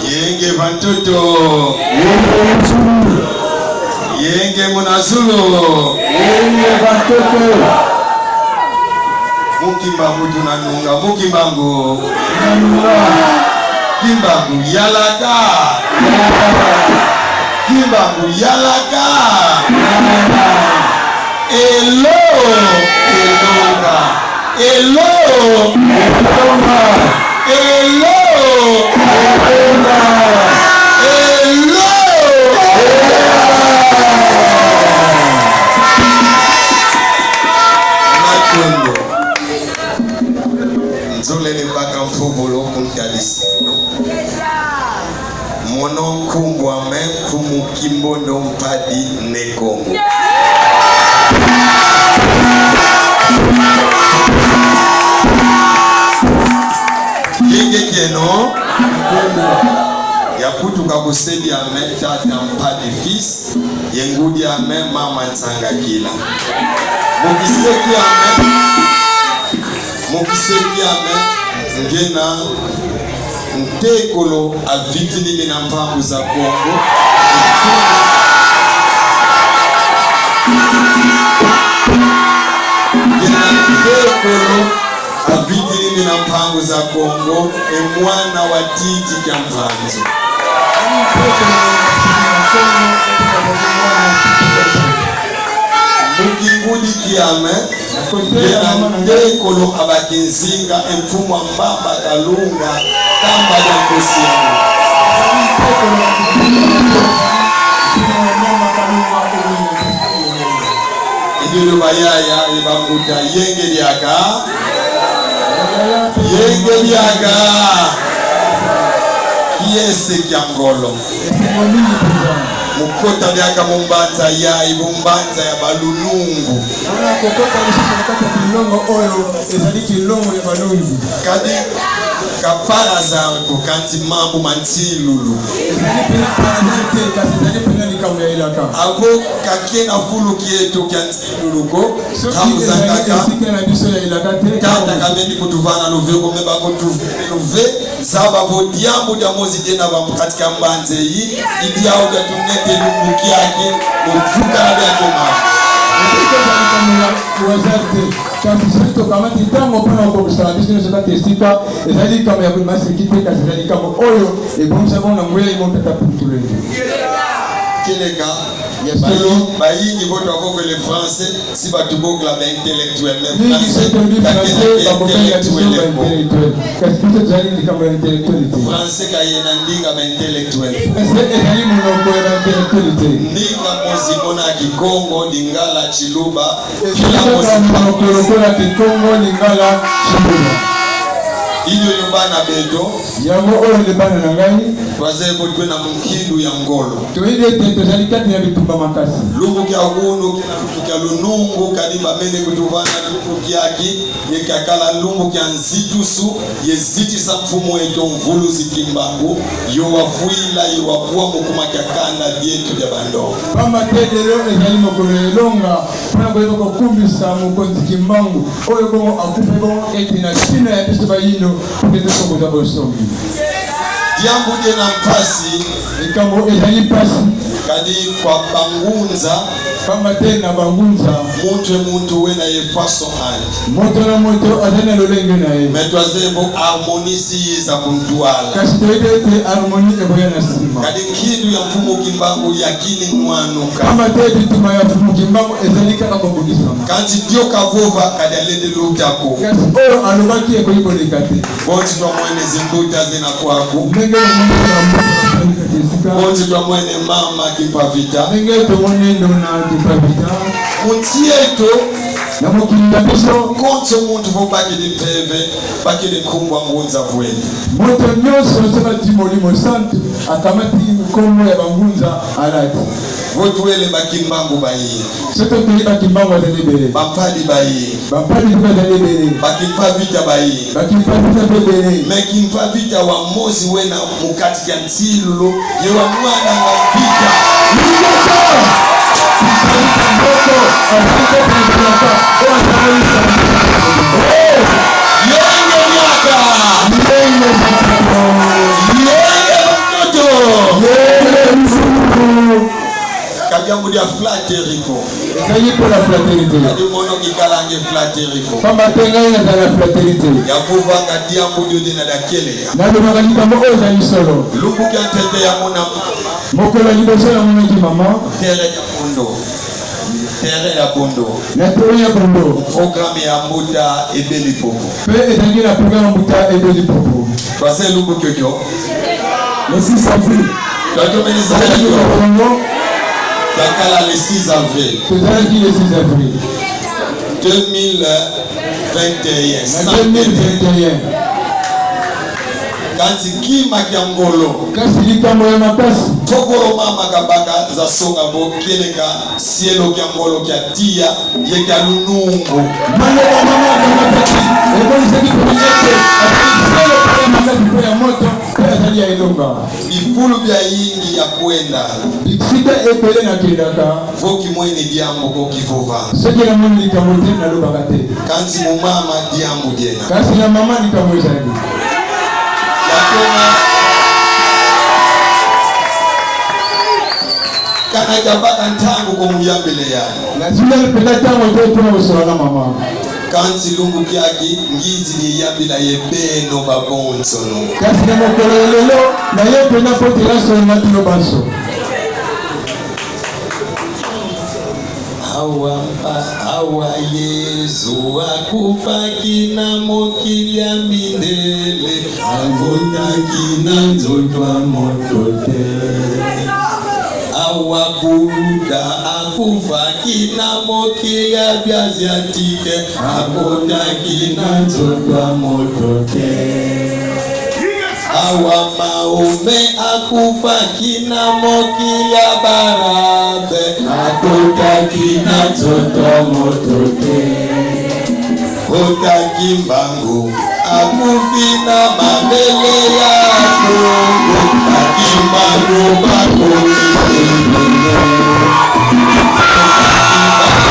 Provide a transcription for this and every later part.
Yenge vantoto. Yenge munazulu. Yenge vantoto. Mukimbangu tunanunga mukimbangu. Kimbangu yalaka. Kimbangu yalaka. Elo elonga. Elo Elonga. Elo Elonga. Elo. Matondo. Nzolele mpaka mfuvulu kuntalisi. Mono nkumbwa me mfumu kimbondo mpadi ne Kongo. Yenge keno yakutuka kusedi ame tata mpadi fils yengudi ame mama nsangakila mukiseki ame mukiseki ame ngena Ntekolo avitilile na mpambu za Kongo. Ngena Ntekolo avitilile na mpangu za Kongo emwana wa titi kya mpanzu. Mukingudi kiame Yena ntekolo abaki nzinga emfumu wa mbamba kalunga kamba lya nkosi yango. Idilo bayaya ebambuta yenge lyaka yenge lyaka kiese kya ngolo. Mukota byaka mumbanza ya ibumbanza ya balunungu. Mpona kokota lisusu na kati ya kilongo oyo ezali kilongo ya balungu. Kadi ka par hasard ko kanti mambu ma ntilulu. Ezali mpena par hasard te, kasi ezali mpena likambo ya elaka. Ako kakie na fulu kietu kya ntilulu ko Soki kamuza ezali kaka esika na biso ya elaka te, tata kameni kutuvana luve komeba kutuve zaba vo diambu dia mozi diena va katika mbanze yi idiao dia tunete lumbu kiaki muvuka na dia koma Ekoki kozala likambo ya hasard te, kasi soki tokamati ntango mpo na kobongisaka biso nyonso kati esika, ezali likambo ya maseki te, kasi ezali likambo oyo ebongisami na nguya ye moko Tata Putulenge. Keleka Ya solo. Bayingi voto avokele français Si batu bokla ba intellectuel mais Mingi soki tolobi français français bakobenga biso ba intellectuel intellectuel, kasi biso tozali likambo ya intellectuel te. Français kaye na ndinga ba intellectuel. Français ezali monoko ya ba intellectuel te. Ndinga mozimo na kikongo, lingala, tshiluba, Ezali kila kaka mozimo. monoko lokola kikongo, lingala, tshiluba. Iyo yo bana beto. Yango oyo nde bana na ngai. Twazali kotwe na munkindu ya ngolo. Toyebi ete tozali kati na bitumba makasi. Lumbu kya wundu kena lumbu kya lunungu kadi bamene kutuvana lumbu kyaki ye kyakala lumbu kya nzitusu ye zitisa mfumu wetu mvuluzi Kimbangu yo wavuila ye wapua mukuma kya kanda dietu dia bandongo. Pamba te lelo ezali mokolo ya elonga mpo na koyeba kokumisa mokonzi Kimbangu oyo bongo akufi bongo ete na ntina ya biso bayindo mpe tokokozwa bonsomi. Diambu die na mpasi. Likambo ezali mpasi. Kadi kwa bangunza. Pamba te na bangunza. Muntu e muntu we na ye façon andi. Moto na moto azali na lolenge na ye. Mais twaze bo harmonie si yiza kuntwala. Kasi toyebi ete harmonie ekoya na nsima. Kadi nkindu ya Mfumu Kimbangu yakini nwanuka. Pamba te bitumba ya Mfumu Kimbangu ezali kaka kobundisama. Kanti dio kavova kadi alende lutako. Kasi oyo alobaki ekoki koleka te. Bonti twa mwene zimbuta zina kwaku. Ndenge namoni na mboka basali kati. esika. Bonzi twa mwene mama Kimpavita. Ndenge tomoni ndona Kimpavita. Muntieto. Na mokili na biso. Konso muntu vo bakili mpeve bakili nkumbwa ngunza vwene. Moto nyonso soki ati Molimo Santu akamati nkombo ya bangunza alati. Votuele bakimbangu baye. Soki tokei bakimbangu bazali ebele. Bampadi baye. Bampadi mpe bazali ebele. Bakimpavita baye. Bakimpavita mpe ebele. Me kimpavita wa mozi wena mukati kya ntsilulo ye wa mwana wa vita. Lingeta! Kimpavita moko azali kati na bilaka oyo azali Yenge miaka. Yenge miaka. Yenge batoto. Yenge mzungu. Kadiambu dia flatteriko. Ezali mpo na flatterie te. Kadi mono kikalange flatteriko. Pamba te ngai nazali na flatterie te. Yakuvanga diambu diodi na dakeleya. Nalobaka likambo oyo ezali solo. Lumbuki ya ntete ya mona mama. Mokolo ya liboso namonaki mama. Terre ya bondo. Terre ya bondo. Na terre ya bondo. Programme ya mbuta ebeli popo. Mpe ezalaki na programme ya mbuta ebeli popo. Twase lumbu kyokyo. Le 6 avril. Twatomelisa Takala le 6 avril. Tozalaki le 6 avril. 2021. Na 2021. Kanti kima kya ngolo. Kasi likambo ya makasi. Tokolo mama kabaka za songa bo kieleka sielo kya ngolo kya tia ye kya lunungu. Maloba mama akamataki emonisaki mpenza ete azali solo mpe ya makasi mpe ya moto mpe azali ya elonga. Bifulu bya yingi ya kwenda. Bisika ebele nakendaka. Voki mwene diambo kokivova. Soki namoni likambo te nalobaka te. Kanti mumama diambo diena. Kasi na mama likambo ezali. Yakoma kana jabaka ntango komuyambele yani. Nazwilaki mpenza ntango te mpo na kosolola na mama. Kanti lumbu kiaki ngizi liyambila ye beno babonsono. Kasi na mokolo ya lelo naye mpenza mpo te nasolola na bino banso. Awa mpa awa Yezu akufaki na mokili ya mindele, akotaki na nzoto ya moto te. Awa Buda akufaki na mokili ya biasiatike, akotaki na nzoto ya moto te. Awa Mahomet akufaki na mokili ya barabe, akotaki na nzoto moto te. Otaki mbangu akufi na mabele ya Kongo, bakimbangu bakomi ebele.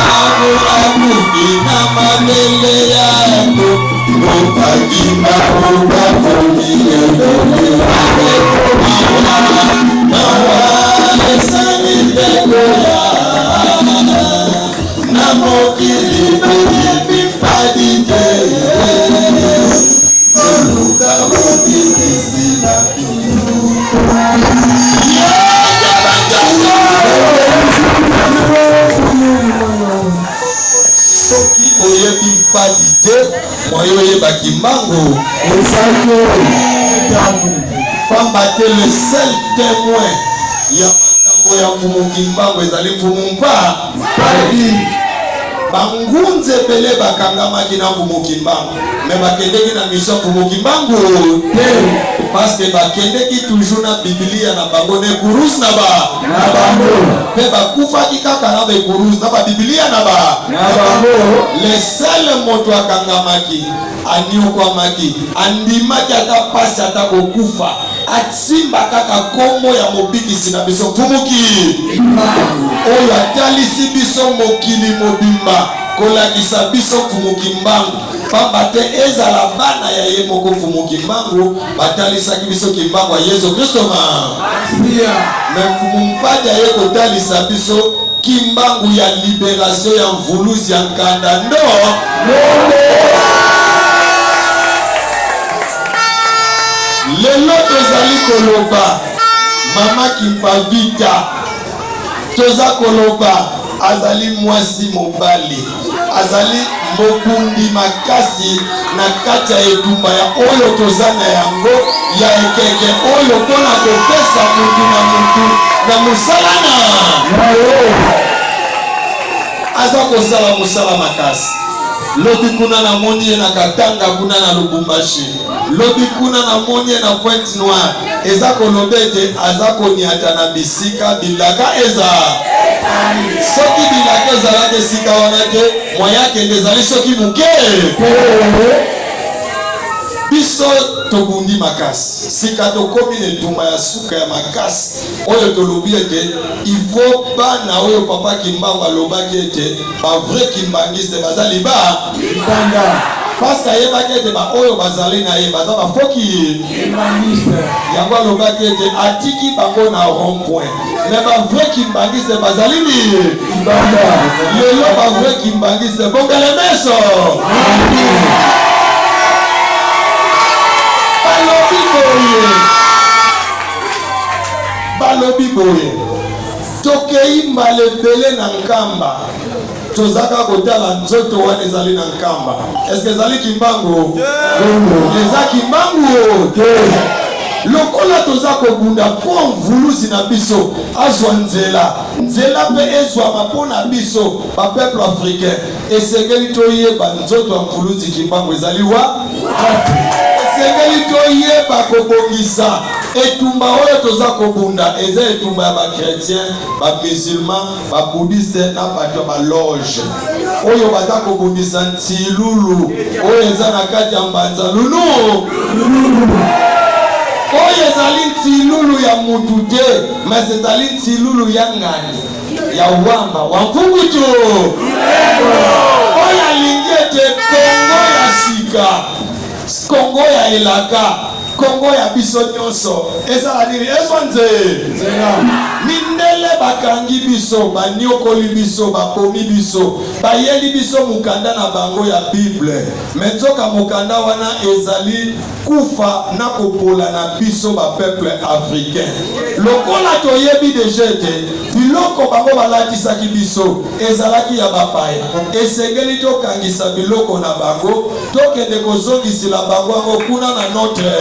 Mbangu akufi na mabele ya Kongo, bakimbangu bakomi ebele. Mawa esali te koya na mokili toyebi mpadi te. Toluka mobikisi na Soki oyebi mpadi te, moye oyeba kimbangu eza te. Pamba te le seul témoin ya makambo ya Mfumu Kimbangu ezali Mfumu Mpa Mpadi. Bangunza ebele bakangamaki na Mfumu Kimbangu, me bakendeki na mission Mfumu Kimbangu te, parce que bakendeki toujours na Biblia na bango na ekurusu na ba na bango, mpe bakufaki kaka na ba ekurusu na ba Biblia na ba na bango. Le seul moto akangamaki, aniokwamaki, andimaki ata pasi ata kokufa, asimba kaka kombo ya mobikisi na biso Mfumu Kimbangu, oyo atalisi biso mokili mobimba kolakisa biso Mfumu Kimbangu, pamba te ezala bana ya ye moko Mfumu Kimbangu batalisaki biso Kimbangu ya Yesu Kristo ma Masiya. Me Mfumu Mpadi aye kotalisa biso Kimbangu ya liberation ya mvuluzi ya nkanda ndo lelo tozali koloba mama Kimpavita, toza koloba azali mwasi mobali. Azali mobundi makasi na kati ya etumba ya oyo toza na yango ya ekeke oyo mpo na kopesa mutu na mutu na mosala na aza kosala mosala makasi. Lobi kuna namoni ye na Katanga, kuna na Lubumbashi, lobi kuna namoni ye na Pointe Noire. Eza koloba ete aza koniata na bisika bilaka eza. Soki bilaka ezalaki esika wana te, moyen akende ezali soki moke. Biso tobundi makasi, sika tokomi na etumba ya suka ya makasi oyo tolobi ete il faut bana oyo Papa Kimbangu alobaki ete ba vrai kimbanguiste baza liba libanda, parce que ayebaki ete ba oyo bazali na ye baza ba faux kimbanguiste. Yango alobaki ete atiki bango na rond point, mais ba vrai kimbanguiste bazali ni libanda. Lelo ba vrai kimbanguiste bongele meso balobi boye, balobi boye, tokei mbala ebele na Nkamba, tozaka kotala nzoto wana ezali na Nkamba. Eske ezali Kimbangu? Eza Kimbangu te. Lokola toza kobunda mpo mvuluzi na biso azwa nzela, nzela mpe ezwama mpo na biso bapeuple africain, esengeli toyeba nzoto ya mvuluzi Kimbangu ezali wa. Esengeli toyeba kobongisa etumba oyo toza kobunda. Eza etumba ya bachrétien, bamusulman, babouddhiste na bato ya baloge oyo baza kobundisa ntilulu oyo eza na kati ya Mbanza Lulu, oyo ezali ntilulu ya mutu te, mais ezali ntilulu ya ngani ya wamba wa mpungutu oyo alingi ete Kongo ya sika, Kongo ya elaka, Kongo ya biso nyonso ezala nini? Ezwa nzela. Mindele bakangi biso, banyokoli biso, babomi biso, bayeli biso mokanda na bango ya Bible, me nzoka mokanda wana ezali kufa na kopola na biso bapeuple africain. Lokola toyebi deja ete biloko bango balatisaki biso ezalaki ya bapaya, esengeli tokangisa biloko na bango, tokende kozongisila bango yango kuna na notre.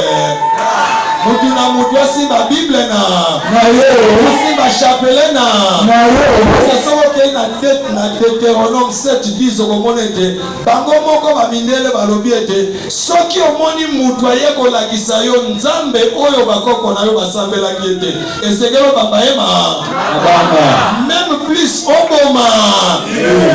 Mutu na mutu asimba Bible na asimba chapelet na ye. Soki okei na Deutéronome 7 10, okomona ete bango moko bamindele balobi ete soki omoni mutu aye kolakisa yo Nzambe oyo bakoko na yo basambelaki, ete esengeli obamba ye meme plus oboma,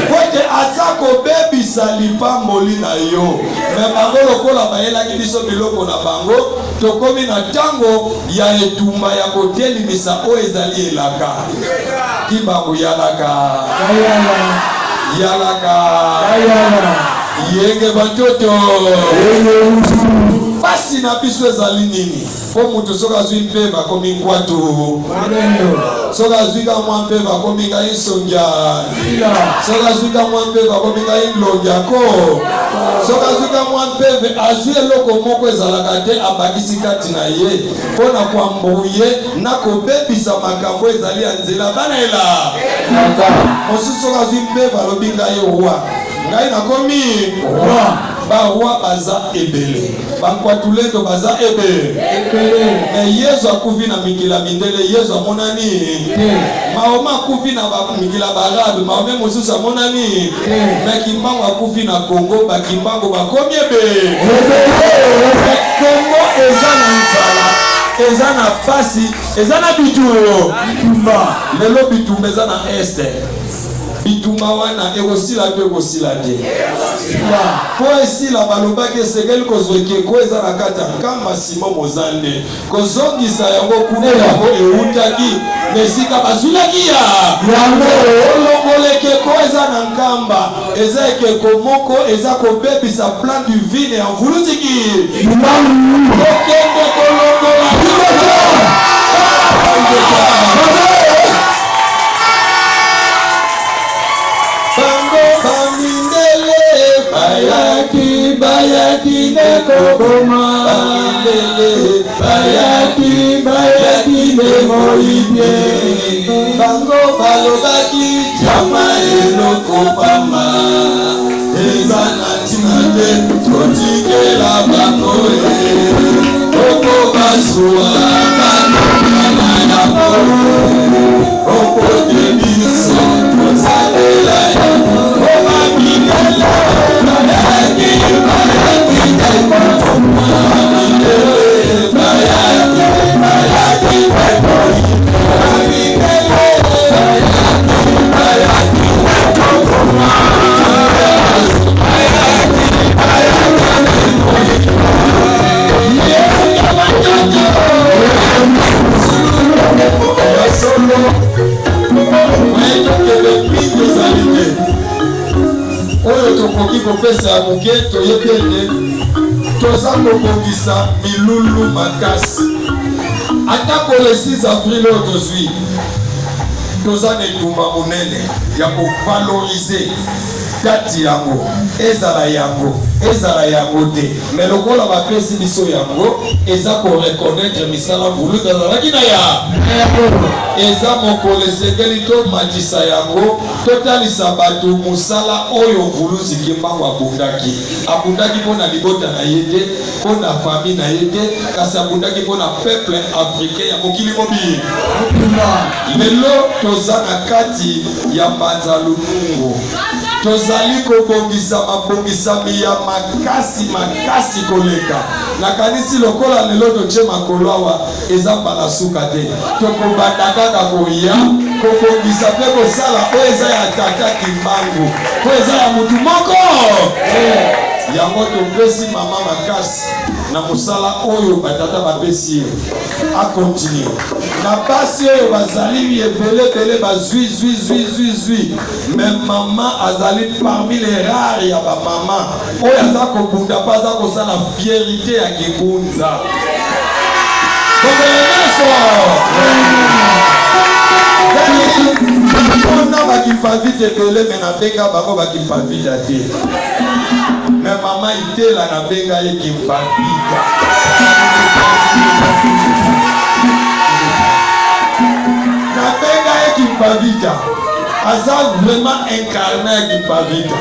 po ete aza kobebisa lipamboli na yo. Me bango lokola bayelaki biso biloko na bango, tokomi na ntango ya etumba ya kotelimisa oyo ezali elaka. Kimbangu yalaka, yalaka, yenge bantoto. Pasi na biso ezali nini? Mpo moto soki azwi mpeva akomi nkwatu, soki azwi ka mwa mpeva akomi ngai nsongia, soki azwi ka mwa mpeva akomi ngai nlongiako, soki azwi ka mwa mpeve, azwi eloko moko ezalaka te, abakisi kati na ye mpo na koambrouye na kobebisa makambo ezali ya nzela bana ela. Mosusu soki azwi mpeva alobi ngai roi, ngai nakomi roi. Baroi baza ebele, bankwatulendo baza ebele, me Yesu akufi na mikili ya mindele, Yesu amonani. Mahoma akufi na mikili ya baarabe, Mahome mosusu amonani. Me Kimbangu akufi na Kongo, bakimbangu bakomi ebele. Me Kongo eza na nzala, eza na pasi, eza na bitumba. Lelo bitumba eza na Este. Bitumba wana ekosila to ekosila te? Mpo esila, balobaki esengeli kozwa ekeko eza na kati ya Nkamba Simo Mozande, kozongisa yango kuna yango ewutaki, na esika bazwilaki ya yango. Kolongola ekeko eza na Nkamba, eza ekeko moko eza kobebisa plan divine ya mvuluziki. Kokende kolongola. Bango bamindele bayaki, bayaki nde koboma. Bamindele bayaki, bayaki nde moyibi. Bango balobaki jama eloko pamba. Nzambe totikela bango ye oko bazwa banokana yango okote biso tozalela yango obamindele bayaki bayaki bamindele bayaki bayaki bamindele bayaki bayaki oyo tokoki kopesa ya moke toyebi ete toza kobongisa milulu makasi atako le 6 avril oyo tozwi Toza na etumba monene ya ko valoriser date yango, ezala yango, ezala yango te. Mais lokola bapesi biso yango, eza ko reconnaitre misala Mvuluzi azalaki na ya eza mokolo esengeli tomatisa yango, totalisa bato mosala oyo Mvuluzi Kimbangu abundaki. Abundaki mpo na libota na ye te, mpo na famille na ye te, kasi abundaki mpo na peuple africain ya mokili mobimba. Lelo toza na kati ya Mbanza Lunungu, tozali kobongisa mabongisami ya makasi makasi koleka. Nakanisi lokola lelo totie makolo awa, eza mbala suka te, tokobanda kaka koya kobongisa mpe kosala oyo eza ya tata Kimbangu, mpo eza ya mutu moko. Yango topesi mama makasi na mosala oyo batata bapesi ye akontinue na basi oyo bazali ebele ebele bazwi zwi zwi zwi zwi me mama azali parmi les rares ya bamama oyo aza kobunda mpe aza kosala fierite ya kingunza. Bokolo nyonso mpona bakimpavite ebele me nabenga bango bakimpavita te me mama itela nabenga ye kimpavita. Nabenga ye kimpavita aza vraiment incarne ya kimpavita.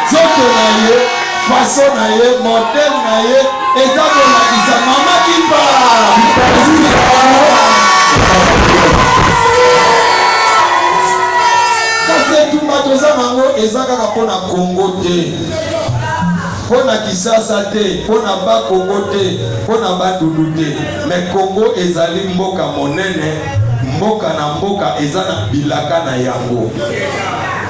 Nzoto na ye, façon na ye, modèle na ye eza kolakisa mama kimpa. Kasi etumba toza nango eza kaka mpo na Congo te, mpo na Kisasa te, mpo na Bakongo te, mpo na Bandundu te, mais Congo ezali mboka monene, mboka na mboka eza na bilaka na yango.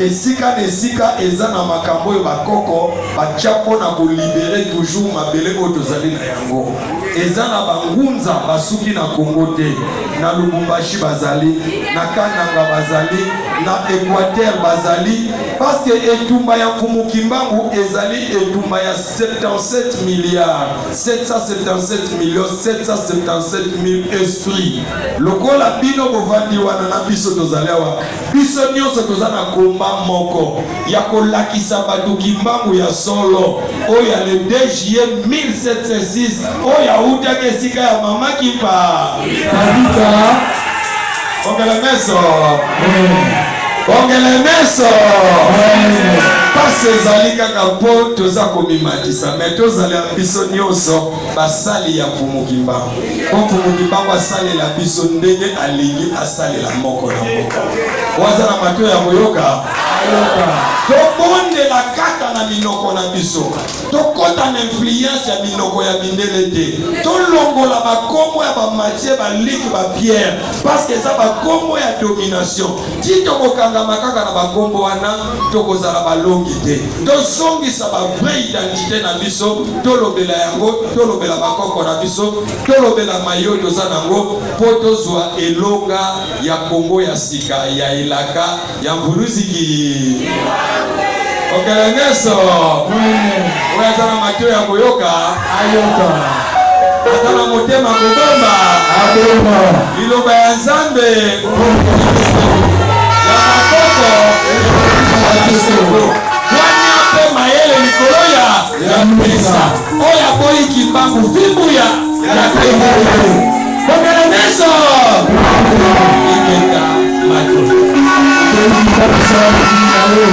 Esika na esika eza na makambo oyo bakoko batya mpo na ko liberer toujours mabele oyo tozali na yango. Eza na ba ngunza basuki na Congo te, na Lubumbashi bazali, na Kananga bazali, na Equateur bazali, parce que etumba ya Mfumu Kimbangu ezali etumba ya 77 milliards 777 millions 777 mille esprits. Lokola bino bovandi wana na biso tozali awa, Biso nionso toza na combat moko ya kolakisa bato Kimbangu ya solo oyo ya le 2 juillet 1706 oyo awutaki esika ya mama Kimpa. Tabita. Ongele meso. Ongele meso. Pasi ezali kaka mpo toza komimatisa me tozala biso nionso basali ya Mfumu Kimbangu. Mpo Mfumu Kimbangu asalela biso ndenge alingi asalela moko na moko. Oyo aza na matoi ya koyoka, tobondela kaka na minoko na biso, tokota na influence ya minoko ya mindele te, tolongola bakombo ya ba Mathieu, ba Luc, ba Pierre, parce que eza bakombo ya domination. Ti tokokangama kaka na bakombo wana, tokozala balongi te. Tozongisa ba vraie identite na biso, tolobela yango, tolobela bakoko na biso, tolobela maye oyo toza nango mpo tozwa elonga ya Congo ya sika ya elaka ya Mvuluziki. Okele nyonso oyo aza na matoi ya koyoka ayoka, aza na motema kobomba abomba liloba ya Nzambe ya bakoko ya biso. Bwania mpe mayele likolo ya ya mesa. Oyo aboyi Kimbangu fimbu ya ya Kimbangu. Bokele meso ingeta mato. Tolingisa biso na yo.